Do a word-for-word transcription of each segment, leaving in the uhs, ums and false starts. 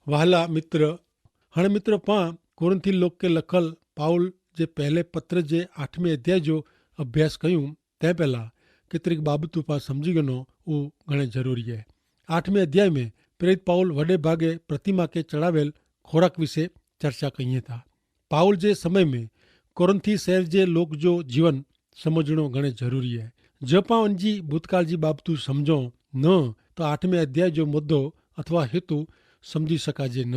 વહાલા મિત્ર, હણે મિત્ર પાં કોરિંથી લોક કે લખલ પાઉલ જે પહેલે પત્ર જે આઠમે અધ્યાય જો અભ્યાસ કહ્યું, તે પહેલા કિતરિક બાબતો પાં સમઝી ગનો ઉં ઘણે જરૂરી હૈ. આઠમે અધ્યાય મેં પ્રેરિત પાઉલ વડે ભાગે પ્રતિમા કે ચડાવેલ ખોરાક વિશે ચર્ચા કહિયે થા. પાઉલ જે સમય મેં કોરિંથી શહેર જે લોક જો જીવન સમઝણો ઘણે જરૂરી હૈ. જો પાં અનજી ભૂતકાળ જી બાબતો સમઝો ન, તો આઠમે અધ્યાય જો મુદ્દો અથવા હેતુ સમઝી શકાજે ન.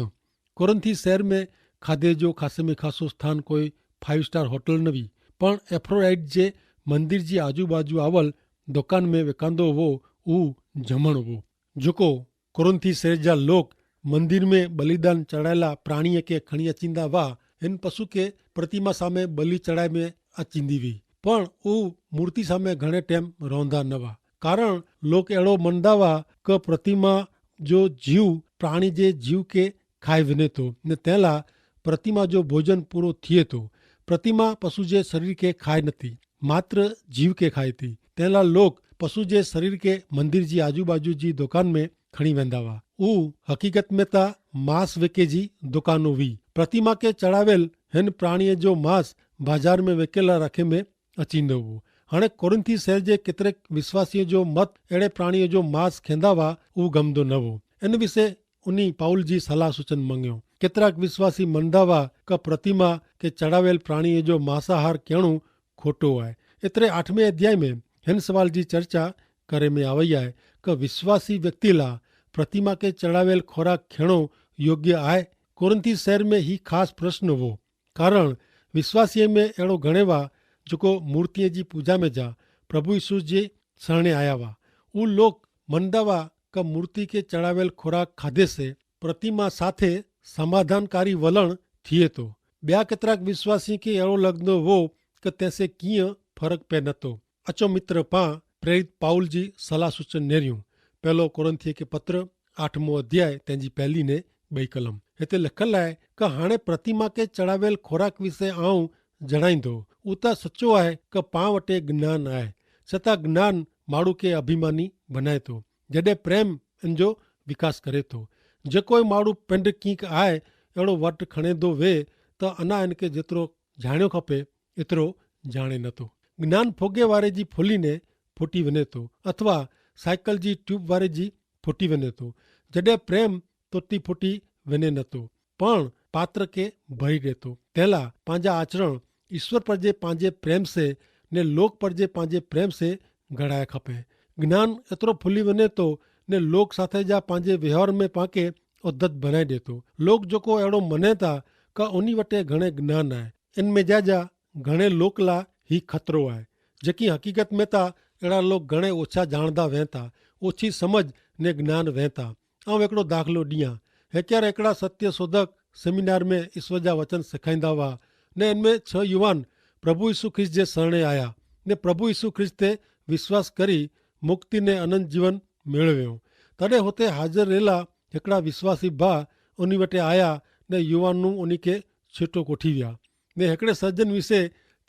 કોરિંથી શહેર મેં ખાધે જો ખાસે મેં ખાસો સ્થાન કોઈ ફાઈવ સ્ટાર હોટલ નવી, પણ એફ્રોડાઇટ જે મંદિર જી આજુબાજુ આવલ દુકાન મેં વેકાંદો વો, ઉં જમણ વો. જોકો કોરિંથી શહેર જા લોક મંદિર મેં બલિદાન ચડાયેલા પ્રાણીએ કે ખણિયા ચીંદા વા, એન પશુ કે પ્રતિમા સામે બલિ ચડાય મેં અચીંદી વી. પણ ઉં મૂર્તિ સામે ઘણે ટેમ રોંધા નવા, કારણ લોક એડો મનદા વા કે પ્રતિમા જો જીવ પ્રાણી જે જીવ કે ખાઈ વિને તો, ને તેલા પ્રતિમા જો ભોજન પૂરો થિયે તો. પ્રતિમા પશુ જે શરીર કે ખાઈ નથી, માત્ર જીવ કે ખાઈ થી. તેલા લોક પશુ જે શરીર કે મંદિર જી આજુબાજુ જી દુકાન મેં ખણી વેંદા વા. ઉં હકીકત મેં તા માસ વેકે જી દુકાનો વી. પ્રતિમા કે ચડાવેલ હેન પ્રાણીએ જો માસ બાજાર મેં વેકેલા રાખે મેં અચીંદો વો. હાણે કોરિંથી શહેર જે કિતરેક વિશ્વાસીઓ જો મત એડે પ્રાણીઓ જો માસ ખેંદા વા ઉં ગમદો નવો. એન વિશે ઉની પાઉલ જી સલાહ સૂચન મંગ્યો. કિતરાક વિશ્વાસી મનદા વા કે પ્રતિમા કે ચડાવેલ પ્રાણીઓ જો માંસાહાર કહેણું ખોટો આય. એતરે આઠમે અધ્યાય મેં હેન સવાલ જી ચર્ચા કરે મેં આવય આય કે વિશ્વાસી વ્યક્તિ લા પ્રતિમા કે ચડાવેલ ખોરાક ખેણો યોગ્ય આય? કોરિંથી શહેર મેં હી ખાસ પ્રશ્ન વો, કારણ વિશ્વાસીય મેં એડો ઘણે વા જોકો મૂર્તિય જી પૂજા મેં જા પ્રભુ ઈસુ જે સરણે આયા વા. ઉં લોક મનદા વા કે મૂર્તિ કે ચડાવેલ ખોરાક ખાધે સે પ્રતિમા સાથે સમાધાનકારી વલણ થિયે તો. બ્યા કેતરાક વિશ્વાસી કે એડો લગદો વો કે તેસે કિંય ફરક પે નતો. અચો મિત્ર, પાં પ્રેરિત પાઉલ જી સલાહ સૂચન નેર્યું. પહેલો કોરિંથીય કે પત્ર આઠમો અધ્યાય તેની પહેલી ને બઈ કલમ. હેતા લખલ આય કે હાણે પ્રતિમા કે ચડાવેલ ખોરાક વિશે આઉં જણાઈંદો. ઉતા સચો આય કે પાં વટે જ્ઞાન આય, છતાં જ્ઞાન માડૂ કે અભિમાની બનાયતો, જડે પ્રેમ એનજો વિકાસ કરેતો. જે કોઈ માડૂ પેંડ કિંક આય એડો વટ ખણેદો વે, તો અના એનકે જેતરો જાણ્યો ખપે એતરો જાણે નતો. જ્ઞાન ફોગે વારે જી ફોલી ને ફોટી વને તો, અથવા સાયકલ જી ટ્યુબ વારે જી ફોટી વને તો. જડે પ્રેમ તોતી ફોટી વને નતો, પણ પાત્ર કે ભરી રહેતો. તેલા પાંજા આચરણ ઈસ્વર પર જે પાંજે પ્રેમ સે ને લોક પર જે પાંજે પ્રેમ સે ઘડાયા ખપે. જ્ઞાન એતરો ફોલી વને તો ને લોક સાથે જા પાંજે વ્યવહાર મેં પાંકે ઉદ્ધત ભનાઈ દેતો. લોક જોકો એડો મને તા કા ઉની વટે ઘણે જ્ઞાન આય. એન મેં જા જા ઘણે લોક લા હી ખતરો આય. જેકી હકીકત મેં તા એડા લોક ઘણે ઓછા જાણદા વહેંતા, ઓછી સમજ ને જ્ઞાન વહેંતા. આઉં એકડો દાખલો દિયા. હેક્યાર એકડા સત્ય શોધક સેમિનાર મેં ઈસ્વર જા વચન સિખાઈંદા વા, ને એન મેં છ યુવાન પ્રભુ ઈસુ ખ્રિસ્ત જે સરણે આયા ને પ્રભુ ઈસુ ખ્રિસ્ત તે વિશ્વાસ કરી મુક્તિ ને અનંત જીવન મેળવ્યો. તદે હોતે હાજર રહેલા હેકડા વિશ્વાસી ભા ઉની વટે આયા ને યુવાન નું ઉની કે છેટો કોઠીવ્યા ને હેકડે સર્જન વિશે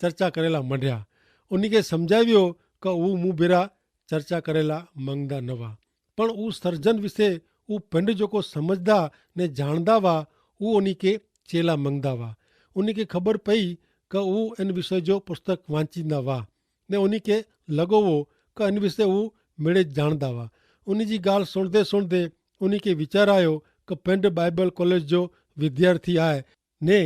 ચર્ચા કરેલા મંડ્યા. ઉની કે સમજાવ્યો કે ઉં મુભેરા ચર્ચા કરેલા મંગદા નવા, પણ ઉં સર્જન વિશે ઉં પેંડ જોકો સમઝદા ને જાણદા વા, ઉં ઉની કે ચેલા મંગદા વા. ઉની કે ખબર પઈ કે ઉં એન વિશે જો પુસ્તક વાંચીદા વા ને ઉની કે લગો વો કે એન વિશે ઉં મેળે જાણદા વા. ઉની જી ગાલ સુણદે સુણદે ઉની કે વિચાર આયો કે પેંડ બાઈબલ કોલેજ જો વિદ્યાર્થી આય ને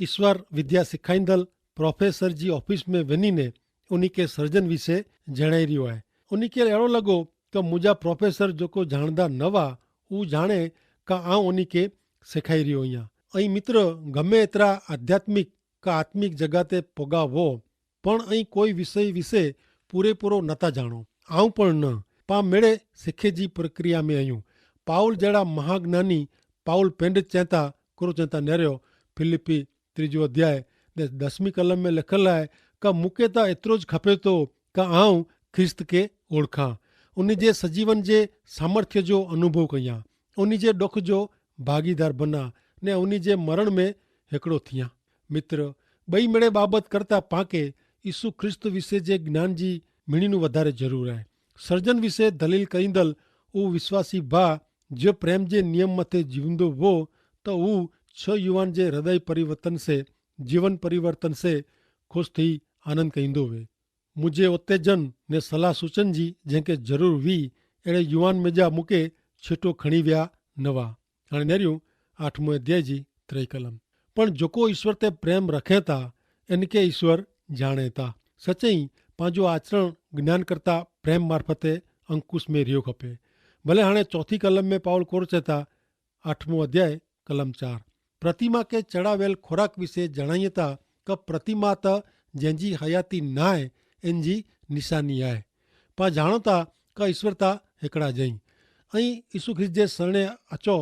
ઈસ્વર વિદ્યા સિખાઈંદલ પ્રોફેસર જી ઓફિસ મેં વેની ને ઉની કે સર્જન વિશે જણાઈ રહ્યો આય. ઉની કે એડો લગો કે મુઝે પ્રોફેસર જોકો જાણદા નવા ઉં જાણે કા આઉં ઉની કે સિખાઈ રહ્યો અહિયા. અહીં મિત્ર, ગમે એતરા આધ્યાત્મિક કા આત્મિક જગાતે પોગા વો, પણ અહીં કોઈ વિષય વિશે પૂરેપૂરો નતા જાણો. આઉં પણ ન પા મેળે સિખે જી પ્રક્રિયા મેં અયું. પાઉલ જેડા મહાજ્ઞાની પાઉલ પેંડ ચેંતા કરો ચેંતા નેર્યો. ફિલિપ્પી ત્રીજો અધ્યાય દસમી કલમ મેં લખેલ હૈ, કા મુકે તા એતરો જ ખપે તો કા આઉં ખ્રિસ્ત કે ઓળખા, ઉની જે સજીવન જે સામર્થ્ય જો અનુભવ કહિયા, ઉની જે ડોખ જો ભાગીદાર બના ને ઉની જે મરણ મેં હેકડો થિયા. મિત્ર, બઈ મેળે બાબત કરતા પાંકે ઈસુ ખ્રિસ્ત વિશે જે જ્ઞાન જી મિણીનું વધારે જરૂર હૈ. સર્જન વિશે દલીલ કરીંદલ ઉ વિશ્વાસી ભા જે પ્રેમ જે નિયમ મતે જીવંદો વો, તો ઉહ છ યુવાન જે હૃદય પરિવર્તન સે જીવન પરિવર્તન સે ખુશ થી આનંદ કહીંદો વે. મુઝે ઉત્તેજન ને સલાહ સૂચન જી જેંકે જરૂર વી એડે યુવાન મેજા મુકે છેટો ખણી વ્યા નવા. હાણે નેર્યું આઠમો અધ્યાય જી ત્રય કલમ. પણ જોકો ઈસ્વર તે પ્રેમ રખેતા એનકે ઈસ્વર જાણેતા. સચઈ પાંજો આચરણ જ્ઞાન કરતા પ્રેમ મારફતે અંકુશ મેં રહ્યો ખપે. ભલે હાણે ચોથી કલમ મેં પાઉલ કોર ચેતા આઠમો અધ્યાય કલમ ચાર. પ્રતિમા કે ચડાવેલ ખોરાક વિશે જણાયતા કે પ્રતિમા ત જેંજી હયાતી નાય એનજી નિશાની આય. પા જાણોતા કે ઈસ્વર તા હેકડા જઈ. અહીં ઈસુ ખ્રિસ્ત જે સરણે અચો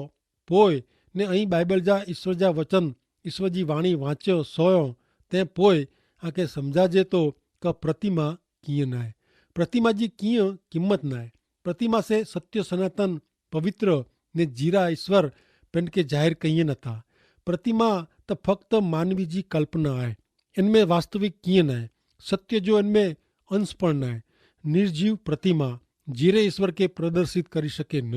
પોય ને અહીં બાઈબલ જા ઈસ્વર જા વચન ઈસ્વર જી વાણી વાંચ્યો સોયો તે પોય આકે સમઝાજે તો કે પ્રતિમા કિયા નાય. પ્રતિમા જી કિયા કિંમત નાય. પ્રતિમા સે સત્ય સનાતન પવિત્ર ને જીરા ઈસ્વર પેનકે જાહેર કહિયે નતા. પ્રતિમા તો ફક્ત માનવી જી કલ્પના આય. એનમેં વાસ્તવિક કિયા નાય. સત્ય જો એનમેં અંશ પણ નાય. નિર્જીવ પ્રતિમા જીરે ઈસ્વર કે પ્રદર્શિત કરી શકે ન.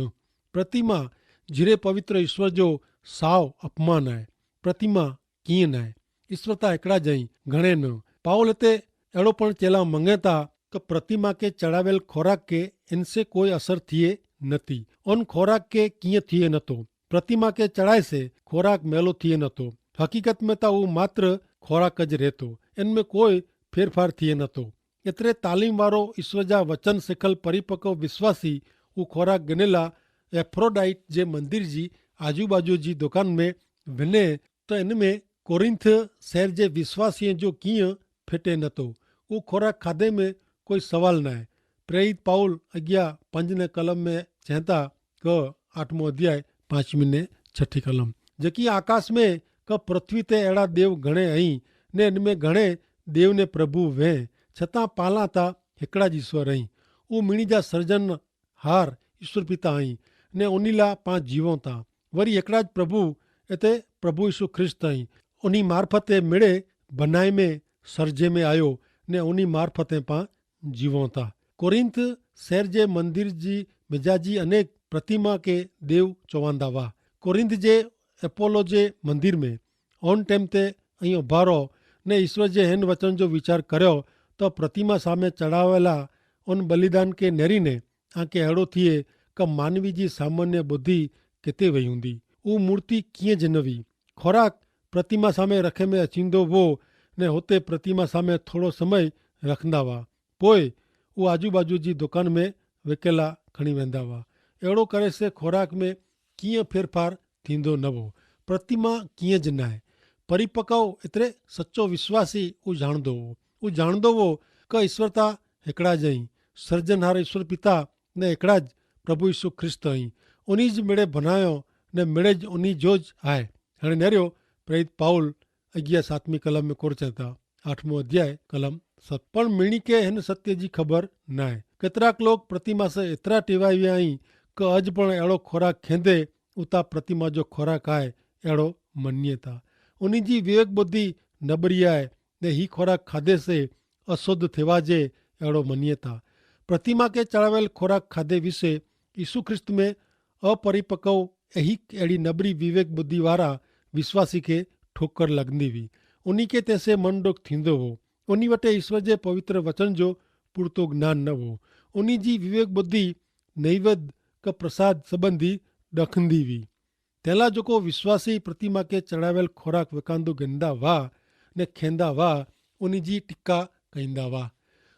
પ્રતિમા જીરે પવિત્ર ઈસ્વર જો સાવ અપમાન આય. પ્રતિમા કિયા નાય. ઈસ્વર તા એકડા જઈ ઘણે ન. પાઉલ તે એડો પણ ચેલા મંગેતા કે પ્રતિમા કે ચડાવેલ ખોરાક કે એનસે કોઈ અસર થિયે નથી. અન ખોરાક કે કિયા થિયે નતો. પ્રતિમા કે ચડાય સે ખોરાક મેલો થિયે નતો. હકીકત મેં તા ઉં માત્ર ખોરાક જ રહેતો. એનમેં કોઈ ફેરફાર થિયે નતો. એતરે તાલીમ વારો ઈસ્વર જા વચન સેખલ પરિપક્વ વિશ્વાસી ઉં ખોરાક ગનેલા એફ્રોડાઇટ જે મંદિર જી આજુબાજુ જી દુકાન મેં વિને તો એન મેં કોરિંથ શહેર જે વિશ્વાસીય જો કિયા ફેટે નતો. ઉં ખોરાક ખાધે મેં કોઈ સવાલ નાય. પ્રેરિત પાઉલ અગિયા પંજ ને કલમ મેં ચેંતા કે આઠમો અધ્યાય પાંચમી ને છઠી કલમ, જેકી આકાશ મેં કે પૃથ્વી તે એડા દેવ ઘણે અહીં ને એન મેં ઘણે દેવ ને પ્રભુ વેહ, છતાં પાલા તા હેકડા જ ઈસ્વર અહીં. ઉં મિણી જા સર્જન હાર ઈસ્વર પિતા અહીં ને ઉની લા પાંચ જીવો તા. વરી એકડા જ પ્રભુ એતે પ્રભુ ઈસુ ખ્રિસ્ત અહીં. ઉની મારફતે મેળે ભનાઈ મેં સર્જે મેં આયો ને ઉની મારફતે પાંચ જીવો તા. કોરિંથ શહેર જે મંદિર જી મિજાજી અનેક પ્રતિમા કે દેવ ચોવાંદા વાહ. કોરિંથ જે એપોલો જે મંદિર મેં ઓન ટેમ તે અહીં ઉભારો ને ઈસ્વર જે હેન વચન જો વિચાર કર્યો તો પ્રતિમા સામે ચડાવેલા ઉન બલિદાન કે નેરી ને આંકે હેડો થિયે કે માનવી જી સામાન્ય બુદ્ધિ કેતે વય હુંદી. ઉં મૂર્તિ કિંય જનવી ખોરાક પ્રતિમા સામે રખે મેં અચીંદો વો ને હોતે પ્રતિમા સામે થોડો સમય રખંદા વા. પોય ઉં આજુબાજુ જી દુકાન મેં વેકેલા ખણી વેંદા વા. એડો કરે સે ખોરાક મેં કિંય ફેરફાર થીંદો નવો. પ્રતિમા કિંય જ નાય. પરિપકવ એતરે સચો વિશ્વાસી ઉજાણદો વો ઉજાણદો વો કે ઈસ્વર તા હેકડા જઈ સર્જનહાર ઈસ્વર પિતા ને હેકડા જ પ્રભુ ઈસુ ખ્રિસ્ત હૈં. ઉની જ મેળે ભનાયો ને મેળે જ ઉની જો જ આય. હણે નેર્યો પ્રેરિત પાઉલ અગિયા સાતમી કલમ મેં કોરચેતા આઠમો અધ્યાય કલમ સત. પણ મિણી કે હેન સત્ય જી ખબર નાય. કેતરાક લોક પ્રતિમા સે એતરા ટેવાઈ વ્યા હૈં કે અજ પણ એડો ખોરાક ખેંદે ઉતા પ્રતિમા જો ખોરાક આય એડો મન્યે તા ઉની જી વિવેક બુદ્ધિ નબરી આય. ને હી ખોરાક ખાધે સે અશુદ્ધ થેવા જે એડો મન્યે તા પ્રતિમા કે ચડાવેલ ખોરાક ખાધે વિશે ઈસુ ખ્રિસ્ત મેં અપરિપક્વ એહિક એડી નબરી વિવેક બુદ્ધિ વારા વિશ્વાસી કે ઠોકર લગની વી. ઉની કે તેસે મનડોક થીંદો હો. ઉની વટે ઈસ્વર જે પવિત્ર વચન જો પૂરતો જ્ઞાન ન હો. ઉની જી વિવેક બુદ્ધિ નૈવધ કે પ્રસાદ સંબંધી ડખંદી વી. તેલા જોકો વિશ્વાસી પ્રતિમા કે ચડાવેલ ખોરાક વેકાંદો ગેંદા વા ને ખેંદા વા ઉની જી ટીકા કહીંદા વા.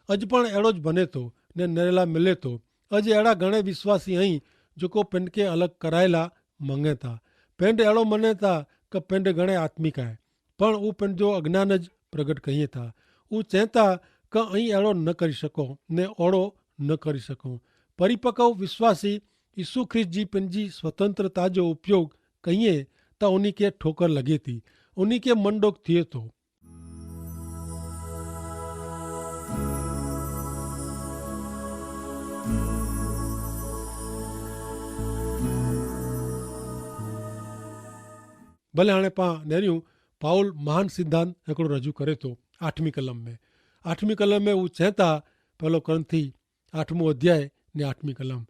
અજ પણ એડો જ ભને તો ને નરેલા મિલે તો. અજ એડા ઘણે વિશ્વાસી અહીં જોકો પેંડ કે અલગ કરાયેલા મંગે તા. પેંડ એડો મને તા કે પેંડ ઘણે આત્મિક આય. પણ ઉપને જો અજ્ઞાન જ પ્રગટ કહિયે થા. ઉં ચેંતા કે અહીં એડો ન કરી શકો ને ઓડો ન કરી શકો. પરિપક્વ વિશ્વાસી ઈસુ ખ્રિસ્ત જી પન જી સ્વતંત્રતા જો ઉપયોગ કહિયે તા ઉની કે ઠોકર લગે થી ઉની કે મનડોક થિયે થો. ભલે હણે પા નેર્યું પાઉલ મહાન સિદ્ધાંત હેકડો રજૂ કરે તો આઠમી કલમ મેં આઠમી કલમ મેં ઉં ચેંતા પહેલો કોરિંથી આઠમો અધ્યાય ને આઠમી કલમ.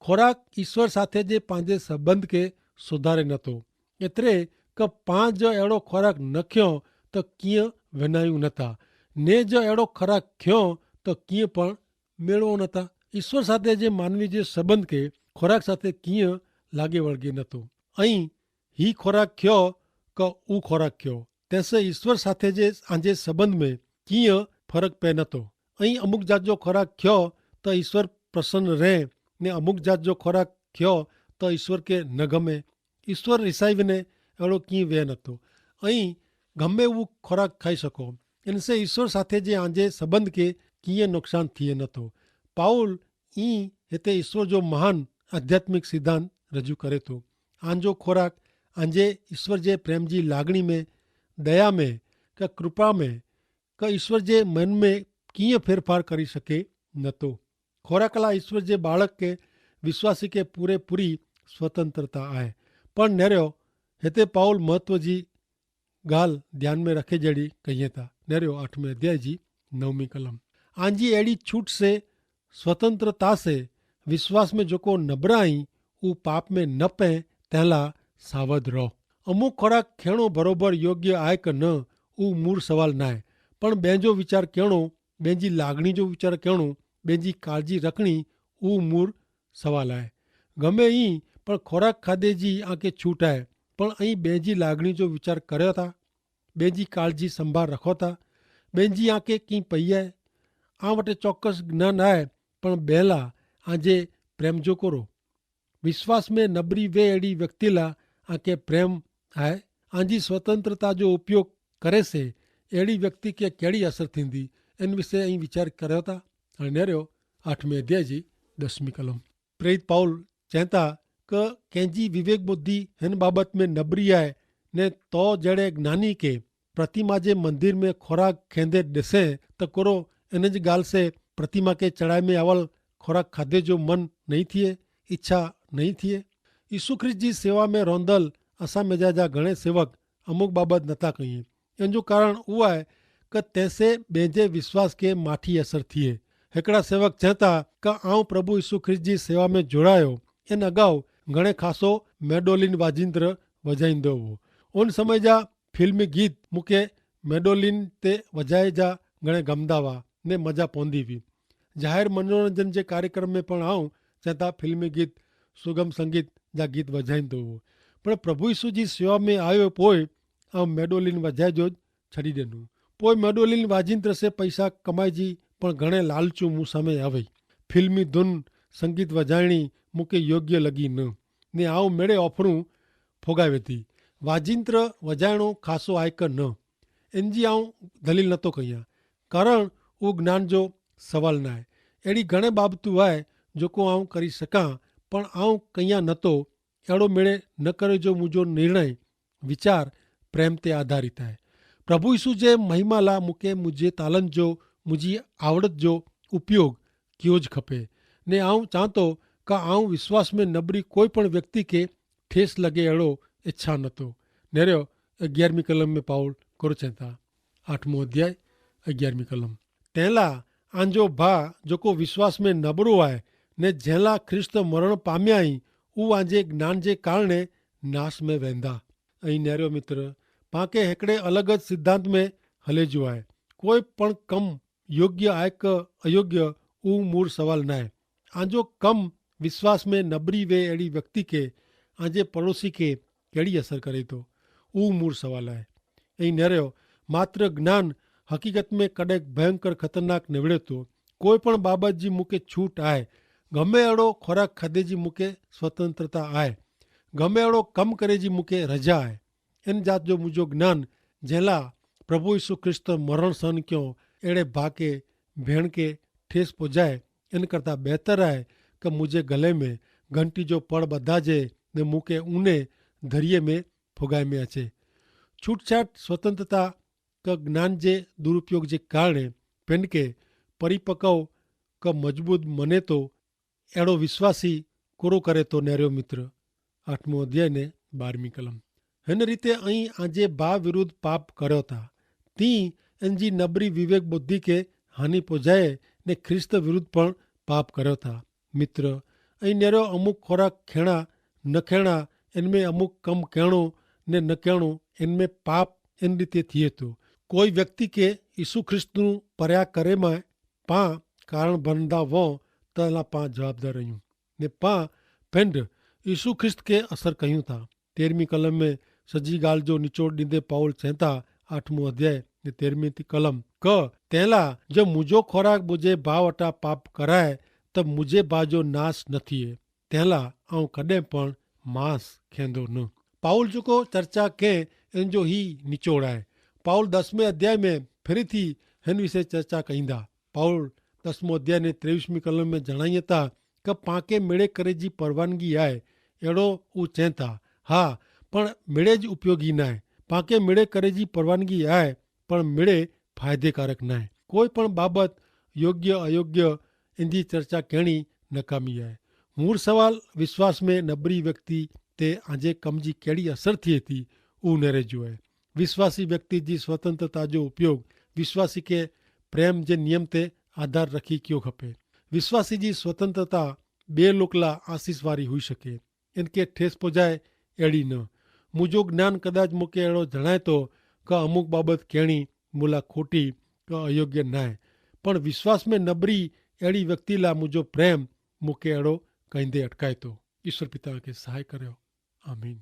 ખોરાક ઈસ્વર સાથે જે પાંજે સંબંધ કે સુધારે નતો. એતરે કે પાં જો એડો ખોરાક નખ્યો તો કિયા વેનાયું નતા, ને જો એડો ખોરાક ખ્યો તો કિયા પણ મેળવો નતા. ઈસ્વર સાથે જે માનવી જે સંબંધ કે ખોરાક સાથે કિયા લાગે વળગે નતો. અહીં હી ખોરાક ખ્યો કે ઉં ખોરાક ખ્યો, તેસે ઈસ્વર સાથે જે આંજે સંબંધ મેં કિયા ફરક પે નતો. અહીં અમુક જાત જો ખોરાક ખ્યો તો ઈસ્વર પ્રસન્ન રહે, ને અમુક જાત જો ખોરાક ખ્યો તો ઈસ્વર કે ન ગમે. ઈસ્વર રિસાઈવ ને એડો કિંય વે નતો. અહીં ગમે ઉં ખોરાક ખાઈ શકો, એનસે ઈસ્વર સાથે જે આંજે સંબંધ કે કિંય નુકસાન થિયે નતો. પાઉલ ઈ હેતે ઈસ્વર જો મહાન આધ્યાત્મિક સિદ્ધાંત રજૂ કરે તો, આંજો ખોરાક આંજે ઈસ્વર જે પ્રેમ જી લાગણી મેં, દયા મેં, કે કૃપા મેં, કે ઈસ્વર જે મન મેં કિંય ફેરફાર કરી શકે નતો. ખોરાકલા ઈસ્વર જે બાળક કે વિશ્વાસી કે પૂરેપૂરી સ્વતંત્રતા આય. પણ નેર્યો હેતે પાઉલ મહત્વ જી ગાલ ધ્યાન મેં રખે જેડી કહિયે તા. નેર્યો આઠમે અધ્યાય જી નવમી કલમ, આંજી એડી છૂટ સે સ્વતંત્રતા સે વિશ્વાસ મેં જોકો નબરાઈ ઉપાપ મેં નપે તેલા સાવધ રહો. અમુક ખોરાક ખેણો ભરોભર યોગ્ય આય કે ન ઉમૂર સવાલ નાય. પણ બેંજો વિચાર કેણો, બેંજી લાગણી જો વિચાર કેણો, બેંજી કાળજી રખણી ઉમૂર સવાલ આય. ગમે ઈ પણ ખોરાક ખાધે જી આંકે છૂટ આય. પણ અહીં બેંજી લાગણી જો વિચાર કર્યો થા, બેંજી કાળજી સંભાર રખો થા, બેંજી આંકે કી પૈયા. આ વટે ચોક્કસ જ્ઞાન આય. પણ બેલા આજે પ્રેમ જો કરો. વિશ્વાસ મેં નબરી વે એડી વ્યક્તિલા આંકે પ્રેમ આય. આજી સ્વતંત્રતા જો ઉપયોગ કરે સે એડી વ્યક્તિ કે કેડી અસર થીંદી? એન વિશે અહીં વિચાર કર્યો થા. અને નેર્યો આઠમે અધ્યાય જી દસમી કલમ, પ્રેરિત પાઉલ ચેંતા કે કેંજી વિવેક બુદ્ધિ હેન બાબત મેં નબરી આય, ને તો જેડે જ્ઞાની કે પ્રતિમા જે મંદિર મેં ખોરાક ખેંદે દેસે તો કરો, એન જ ગાલ સે પ્રતિમા કે ચડાઈ મેં આવલ ખોરાક ખાધે જો મન નહીં થિયે, ઇચ્છા નહીં થિયે? ઈસુ ખ્રિસ્ત જી સેવા મેં રોંધલ અસામેજા જા ઘણે સેવક અમુક બાબત નતા કહિયે. એન જો કારણ ઉઆ હૈ કે તેસે બેંજે વિશ્વાસ કે માઠી અસર થિયે. હેકડા સેવક ચેંતા કે આઉં પ્રભુ ઈસુ ખ્રિસ્ત જી સેવા મેં જોડાયો એન અગાઉ ઘણે ખાસો મેડોલિન વાજિંત્ર વજાઈંદો હો. ઉન સમય જા ફિલ્મી ગીત મુકે મેડોલિન તે વજાઈ જા ઘણે ગમદા વા ને મજા પોંદી વી. જાહેર મનોરંજન જે કાર્યક્રમ મેં પણ આઉં ચેંતા ફિલ્મી ગીત, સુગમ સંગીત જા ગીત વજાઈંદો હો. પણ પ્રભુ ઈસુ જી સેવા મેં આયો પોય આઉં મેડોલિન વજાઈ જો છડી દેનું. પોય મેડોલિન વાજિંત્ર સે પૈસા કમાઈ જી પણ ઘણે લાલચું મુસામે આવે. ફિલ્મી ધૂન, સંગીત વજાયણી મુકે યોગ્ય લગી ન, ને આઉં મેડે ઓફરૂં ફોગાવે થી. વાજિંત્ર વજાયણો ખાસો આય કે ન, એનજી આઉં ધલીલ નતો કહિયા. કારણ ઉં જ્ઞાન જો સવાલ નાય. એડી ઘણે બાબતું આય જોકો આઉં કરી સકાં, પણ આઉં કહિયા નતો. એડો મેડે ન કરે જો મુજો નિર્ણય વિચાર પ્રેમ તે આધારિત હૈ. પ્રભુ ઈસુ જે મહિમાલા મુકે મુજે તાલન જો મુજી આવડત જો ઉપયોગ કિયો જ ખપે. ને આઉં ચાંતો કા આઉં વિશ્વાસ મેં નબરી કોઈ પણ વ્યક્તિ કે ઠેસ લગે એડો ઇચ્છા નતો. નેરે અગિયારમી કલમ મેં પાઉલ કરો ચેંતા. આઠમો અધ્યાય અગિયારમી કલમ, તેલા આંજો ભા જોકો વિશ્વાસ મેં નબરો આય ને જેલા ખ્રિસ્ત મરણ પામ્યા હી ઉ આજે જ્ઞાન જે કારણે નાશ મેં વેંધા. અહીં નેરો મિત્ર, પાંકે હેકડ઼ે અલગ જ સિદ્ધાંત મેં હલે જો આય. કોઈ પણ કમ યોગ્ય આય કે અયોગ્ય ઉહ મૂળ સવાલ નાય. આજો કમ વિશ્વાસ મેં નબરી વે એડી વ્યક્તિ કે આજે પડોશી કે કેડી અસર કરે તો ઉહ મૂળ સવાલ આય. અહીં નેરો માત્ર જ્ઞાન હકીકત મેં કડ઼ેક ભયંકર ખતરનાક નેવડે તો. કોઈ પણ બાબત જી મુકે છૂટ આય, ગમે એડો ખોરાક ખાધે જી મુકે સ્વતંત્રતા આય, ગમે એડો કમ કરે જી મુકે રજા આય. એન જાત જો મુજો જ્ઞાન જેલા પ્રભુ ઈસુ ખ્રિસ્ત મરણ સન ક્યો એડે ભાકે ભેણ કે ઠેસ પોજાય એન કરતા બહેતર આય કે મુજે ગલે મેં ઘંટી જો પડ બધાજે ને મુકે ઉને ધરિયે મેં ફોગાય મેં અચે. છૂટછાટ સ્વતંત્રતા કા જ્ઞાન જે દુરુપયોગ જે કારણે પેનકે પરિપકવ કા મજબૂત મને તો એડો વિશ્વાસી કોરો કરે તો નેર્યો મિત્ર. આઠમો અધ્યાય ને બારમી કલમ. હેન રીતે અહીં આજે ભા વિરુદ્ધ પાપ કર્યો તા તી એનજી નબરી વિવેક બુદ્ધિ કે હાનિ પોજાએ ને ખ્રિસ્ત વિરુદ્ધ પણ પાપ કર્યો તા. મિત્ર, અહીં નેરો અમુક ખોરાક ખેણા ન ખેણા એનમે અમુક કમ કહેણો ને ન કહેણું એન મેં પાપ એન રીતે થિયે તો. કોઈ વ્યક્તિ કે ઈસુ ખ્રિસ્તનું પર્યા કરે મેં પા કારણ બનદા વો તેલા પા જવાબદાર રહ્યું ને પા પેંડ ઈસુ ખ્રિસ્ત કે અસર કહ્યું થા. તેરમી કલમ મેં સજી ગાલ જો નિચોડ દીધે પાઉલ ચેંતા આઠમું અધ્યાય ને તેરમી તી કલમ ક તેલા જો મુજો ખોરાક મુજે ભાવ અટા પાપ કરાય તો મુજે ભાજો નાસ નથી હૈ. તેલા આઉં કદે પણ માંસ ખેંદો ન. પાઉલ જોકો ચર્ચા કે એન જો હી નિચોડ આય. પાઉલ દસમે અધ્યાય મેં ફેરી થી હેન વિશે ચર્ચા કહીંદા. પાઉલ દસમો અધ્યાય ને ત્રેવીસમી કલમ મેં જણાયે તા કે પાંકે મેળે કરે જી પરવાનગી આય એડો ઉં ચેંતા. હા, પણ મેળે જ ઉપયોગી નાય. પાંકે મેળે કરે જી પરવાનગી આય પણ મેળે ફાયદેકારક નાય. કોઈ પણ બાબત યોગ્ય અયોગ્ય એન જી ચર્ચા કહેણી નકામી આય. મૂળ સવાલ વિશ્વાસ મેં નબરી વ્યક્તિ તે આજે કમ જી કહેડી અસર થી થી ઉનેરે જો આય. વિશ્વાસી વ્યક્તિ જી સ્વતંત્રતા જો ઉપયોગ વિશ્વાસી કે પ્રેમ જે નિયમ તે આધાર રખી કયો ખપે. વિશ્વાસી જી સ્વતંત્રતા બે લોકલા આશીસ વારી હુઈ શકે. એન કે ઠેસ પોજાય એડી ન. મુજો જ્ઞાન કદાચ મુકે એડો જણાયતો કે અમુક બાબત કહેણી મુલા ખોટી કે અયોગ્ય નાય. પણ વિશ્વાસ મેં નબરી એડી વ્યક્તિ લા મુજો પ્રેમ મુકે એડો કહીંદે અટકાયતો. ઈશ્વર પિતા કે સહાય કર્યો. આમીન.